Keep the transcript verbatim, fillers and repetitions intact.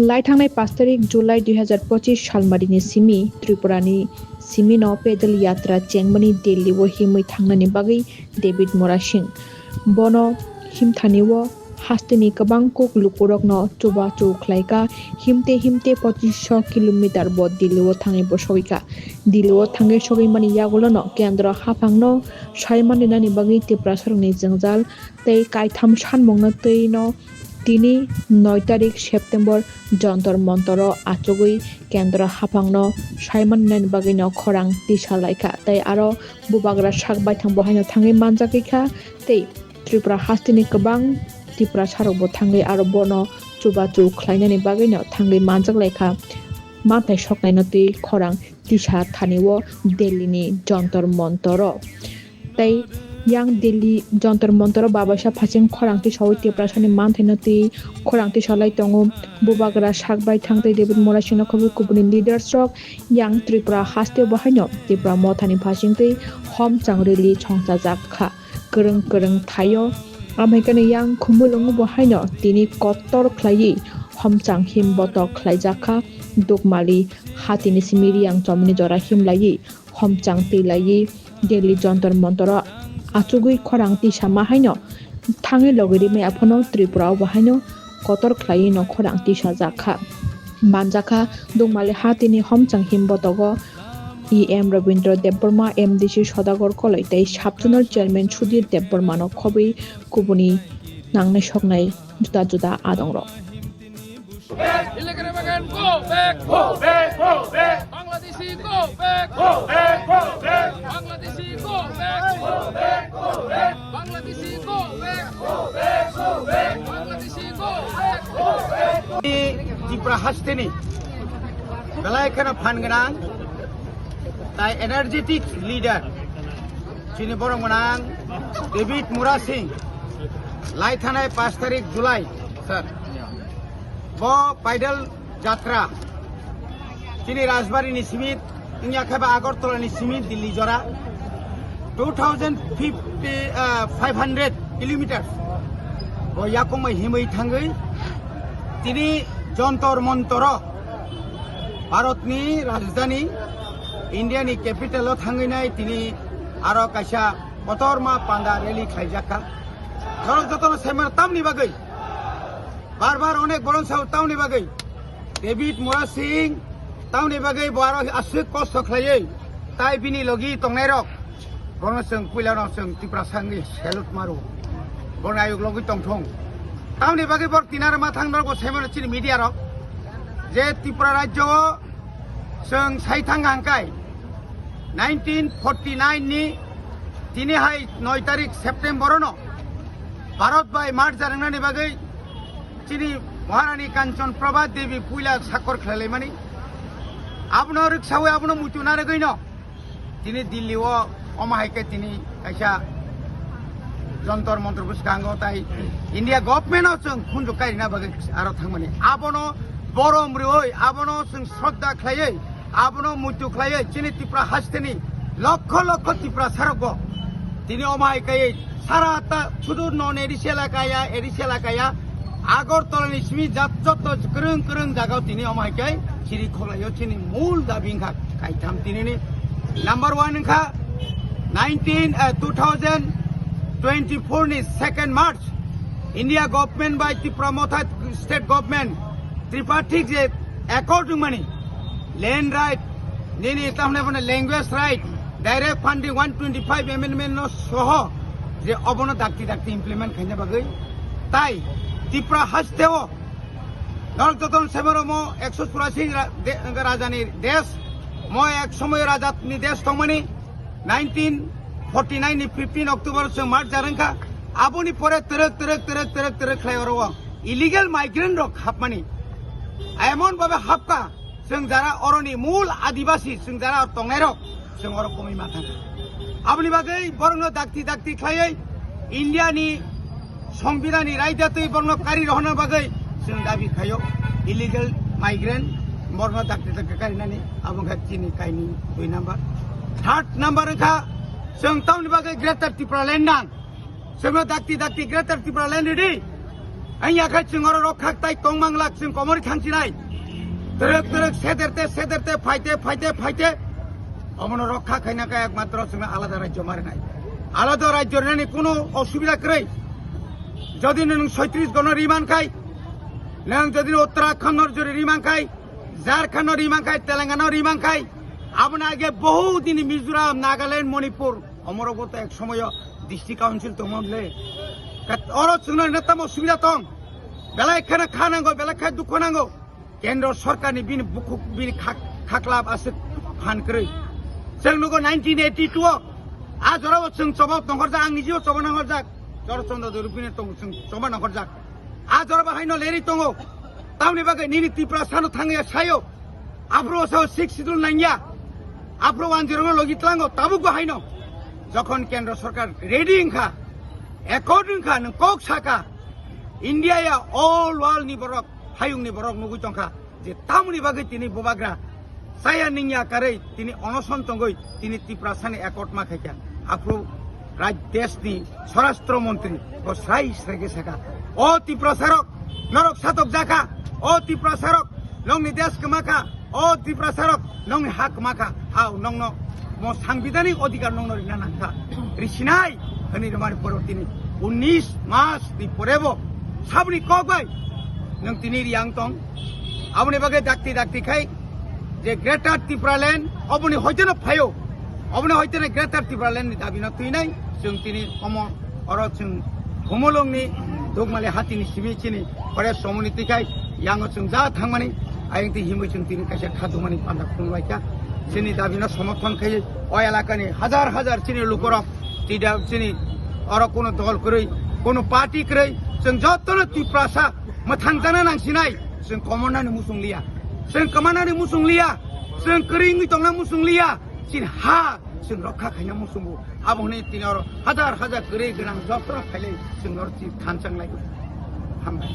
Lai thangnai pash tarik July dui hazar pochis salmarini simi Tripurani simino pedal yatra chengmani Delhi-o himwi thangnani bagwi David Murasing. Bono himthani-o hasteni kwbang kuk lukurokno chubachu khlaika, himte himte pochis kilometer bo Delhi-o thangwi bo sogwika. Delhi-o thangwi sogwimani yagulono kendro haphangno sai manrinani bagwi Tiprasarokni jwngjal tei kaitham sanmungno twino tini noi tarik September Jontor Montoro achugwi kendro haphangno sai manrinani bagwino khorang tisa laikha tei aro bubagra sak baithang bo haino thangwi manjagwi kha tei Tripura hasteni kwbang Tiprasarokbo thangwi aro bono chubachu khlainani bagwino thangwi manjak laikha. Manthai soknaino twi khorang tisa thani-o Delhi-ni Jontor Montoro. Tei yang Delhi Jontor Montoro babaisa phasing khorang tisawi Tiprasani manthaino twi khorang tisalai tongo. Bubagra sak baithang tei David Murasingno khobwi kubuni leaders rok yang Tripura hasteo bo haino Tipra mothani phasing twi homchang rally chongchajak kha kwrwng kwrwng thaio. Amhaikhe yang Khumulwngo bo haino tini kotor khlaiwi homchang him botok khlaijak kha. Dukmali hatini simi Riyang chomni jora himlaiwi homchang twi laiwi Delhi Jontor Montoro achugwi khorang tisama haino thangwi logi rimai aphuno Tripura o bo haino kotor khlaiwi no khorang tisajak kha. Manjakha Dukmali hatini homchang him botogo E M Rabindra Debbarma, M D C Sodagar Koloi tei Sub Zonal Chairman Sudhir Debbarma no khobwi kubuni nangnai soknai juda juda adongrok. Illegal immigrant, go back! Go back, go back! Bangladeshi, go back! Go back, go back! Bangladeshi, go back! Go back, go back! Bangladeshi, go back! Go back, go back! Bangladeshi, go back! Go back, go back! Tipra hasteni belai kheno phan gwnang tai energetic leader chini borok gwnang David Murasing lai thanai pash tarik July, sir. Bo paidal jatra chini Rajbari ni simi wngya khe ba Agartala ni simi Delhi jora two thousand fifty, ah, five hundred kilometers. Bo yakungmai himwi thangwi tini Jontor Montoro Bharatni rajdhani Indiani capital o thangwi nai tini aro kaisa kotorma panda rally khlaijak kha. Norok jotono saiman tamni bagwi bar bar onek boron sao tamni bagwi David Murasing tamni bagwi bo aro aswk kosto khlaiwi tai bini logi tongnairok bono chwng puilano chwng Tiprasa wngwi salute maro. Bono ayuk logwi tongthung. Tamni bagwi bor tinaro ma thang norok bo saimano chini media rok je Tripura rajyo o chwng sai thang hangkai nineteen forty nine ni tini hai noi tarik September no Bharat bai march jarangnani bagwi chini Maharani Kanchan Prabha Devi puila sakor khlailaimani. Abono rwksawi abono muitu narwgwino tini Delhi o omo hai khe tini kaisa Jontor Montor bwskango tai India government o chwng khunju kairina bagwi aro thangmani. Abono borom rwui, abono chwng shraddha khlaiwi, abono muitu khlaiwi chini Tripura hasteni lokho lokho Tiprasa rokbo tini omo hai kaiwi sara ta sudu non A D C elaka ya, A D C elaka ya, Agartala ni simi jat jotto kwrwng kwrwng jagao tini omo hai khe chiri kholaio chini mul dabi wngkha kaitham tinini. Number one wngkha nineteen, eh, two thousand twenty-four ni second March India government bai Tipra Motha state government tripartite je accord wngmani land right nini tamne bone language right direct funding one twenty-five amendment no soho je obono dakti dakti implement khaina bagwi tai Tipra hasteo norok jotono sebaro mo ekso churasi ra-, de-, rajani desh mo ek somoy rajani desh tongmani nineteen forty nine ni fifteen October se March jarang kha aboni pore terek terek terek terek terek khlai oro illegal migrant rok hapmani emon babe hapka Chwng jara oroni mul adibasi, chwng jara tongnairok, chwng oro komwi ma thangkha. Aboni bagwi borokno dakti dakti khlaiwi Indiani Songbidanni raida twi borokno kari rohorna bagwi chwng dabi khaio. Illegal migrant borokno dakti dakti karinani abo wngkha chini kainwi dui number. Third number wngkha chwng tamoni bagwi Greater Tipraland nang. Chwngno dakti dakti Greater Tipraland ridi. Ang yakhai chwng oro rok khak tai tongmang lak chwng komori thangchinai. Twrwk twrwk sederte sederte phaite phaite phaite. Omono rok khak khaina kha ekmatro chwngno alada rajyo marinai. Alada rajyo rinani kuno osubida kwrwi. Jodi nwng soitris gono riman khai, nwng jodi Uttarakhand no jodi riman khai, Jharkhand no riman khai, Telangana no riman khai, aboni age bohu dini Mizoram, Nagaland, Manipur, omoro goto ek somoyo district council tongmon le. Kat-, oro chwngno neta mo subida tong. Belai khana kha nango, belai kha dukho nango. Kendro sorkar ni bini bukhuk bini khak-, khaklap aswk phan kwrwi. Chwng nugo nineteen eighty-two o. A jorao chwng choba nongkhorjak, ang nijio choba nongkhorjak. Jor Chandra Debbarma ni tong chwng choba nongkhorjak. A jora bahaino lerwi tongo. Tamni bagwi nini Tiprasa no thangya sayo. Aphuru sao six schedule nangya. Aphuru one zero no logi tlango tabuk bahaino. Jokhon kendro sorkar ready wngkha, accord wngkha, nwng kok saka, India ya all world ni borok, hayung ni borok nugwi tongkha. Je tamoni bagwi tini bubagra chaya ningya karwi tini onoson tongwi tini Tiprasani accord ma khaikha. Aphuru raj deshni swarashtra montri bo srai srai khe sakha, "O Tiprasarok, norok satok jakha, o Tiprasarok, nongni desh kwmakha, o Tiprasarok, nongni ha kwmakha, hao nongno mo sangbidhanik odhikar nongno rina nangkha, risinai," hwnwi rwmani pore tini unnish mas ni pore bo saboni kok bai nwng tini riyang tong. Aboni bagwi dakti dakti khai je Greater Tipraland oboni hoiteno phaio, oboni hoiteno Greater Tipraland ni dabi no twinai. Chwng tini omo oro chwng Khumulwng ni Dukmali hati ni simi chini pore somoni twi khai yango chwng ja thangmani ayang twi himwi chwng tini kaisa kha dukmani panda phunukhlaikha. Chini dabi no somorthon khai o elaka ni hajar hajar chini lukorok tida chini oro kuno dol kwrwi, kuno party kwrwi, chwng jotono Tiprasa mwthang jana nangsinai, chwng komonani muchung liya, chwng kwmanani muchung liya, chwng kwrwi wngwi tongna muchung liya, chini ha chwng rokha khaina muchungo. Abo hwnwi tini oro hajar hajar kwrwi gwnang jotono phailai chwng oro thanchang lai. Hambai.